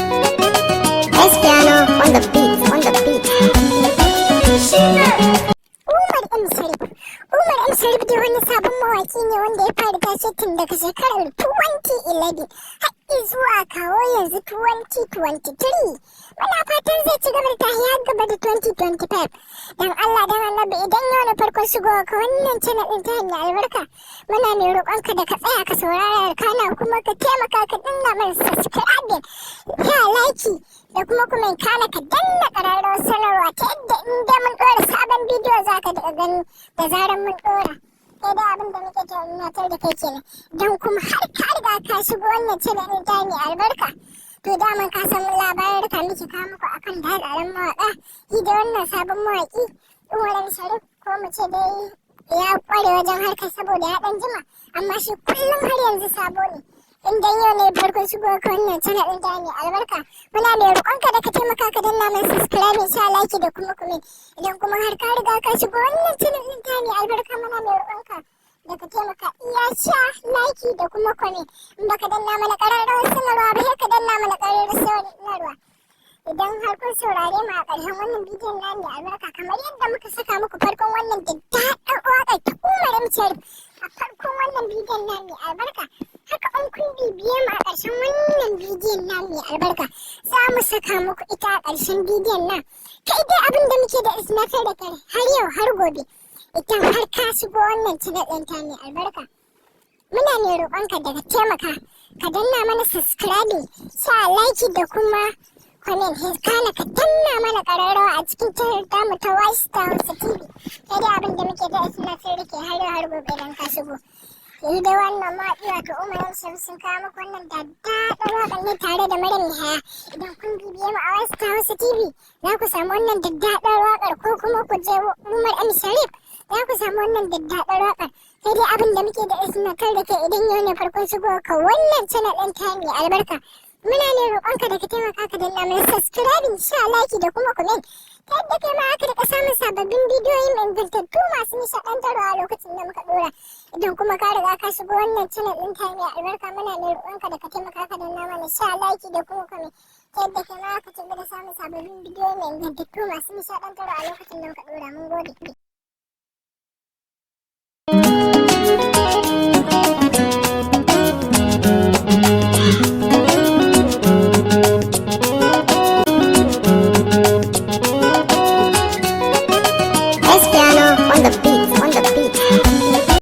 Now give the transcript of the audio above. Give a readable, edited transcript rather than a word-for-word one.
S piano on the beat, on the beat. Umar M Sharif. Umar M Sharif dai wani sabon mawaki ne wanda ya fara tashi tun daga shekarar 2011 har zuwa kawo yanzu 2023. Muna fatan zai ci gaba da tashi har gaba da 2025. Dan Allah dan Annabi, idan yau na farkon shigowa ka wannan channel din ta hanyar albarka, muna mai roƙonka da ka tsaya ka saurara, kana kuma ka taimaka ka danna mana subscribing, ya like da kuma comment, kana ka danna ƙararrawar sanarwa, ta yadda in dai mun ɗora sabon bidiyo za ka daga gani da zarar mun ɗora. Kai da abin da muke tunatar da kai kenan. Don kuma har ka riga ka shigo wannan channel ɗin ta mai albarka, to daman ka san labarin ka muke kawo muku akan daɗaɗɗen mawaƙa. Shi da wannan sabon mawaƙi Umar Sharif, ko mu ce dai ya ƙware wajen harkar saboda ya ɗan jima, amma shi kullum har yanzu sabo ne. In dan yau ne farkon shigo ka wannan channel ɗin ta mai albarka, muna mai roƙonka da ka taimaka ka danna mana subscribe, sha like da kuma comment. Idan kuma har ka riga ka shigo wannan channel ɗin ta mai albarka, muna mai roƙonka da ka taimaka iya sha like da kuma comment. In baka danna mana ƙararrawar sanarwa ba, sai ka danna mana ƙararrawar sanarwa. Idan har kun saurare mu a ƙarshen wannan bidiyon na mai albarka, kamar yadda muka saka muku farkon wannan daddaɗar waƙar ta Umar M Sharif a farkon wannan bidiyon na mai albarka, haka in kun bibiye mu a ƙarshen wannan bidiyon na mai albarka, za mu saka muku ita a ƙarshen bidiyon nan. Kai dai abin da muke da isnatar da kai har yau har gobe, idan har ka shigo wannan channel ɗin ta mai albarka, muna mai roƙonka da ka taimaka ka danna mana subscribing, sa like da kuma comment, kana ka danna mana ƙararrawa a cikin channel tamu ta White Star Hausa TV. Sai dai abin da muke da suna sun rike har yau har gobe, idan ka shigo. Sai dai wannan mawaƙi, wato Umar M Sharif, sun kawo muku wannan daddaɗar waƙar ne tare da Maryam Yahaya. Idan kun bibiye mu a White Star Hausa TV, za ku samu wannan daddaɗar waƙar, ko kuma ku je Umar M Sharif, za ku samu wannan daddaɗar waƙar. Sai dai abin da muke da isnatar da ke, idan yau ne farkon shigo ka wannan channel ɗin ta mai albarka, muna ne roƙonka da ka taimaka ka danna mana subscribing, sha like da kuma comment, ta yadda kai ma aka rika samun sababbin bidiyoyi ingantattu masu nishaɗantarwa a lokacin da muka ɗora. Idan kuma ka riga ka shigo wannan channel ɗin ta mai albarka, muna ne roƙonka da ka taimaka ka danna mana sha like da kuma comment, ta yadda kai ma aka ci gaba da samun sababbin bidiyoyi ingantattu masu nishaɗantarwa a lokacin da muka ɗora. Mun gode.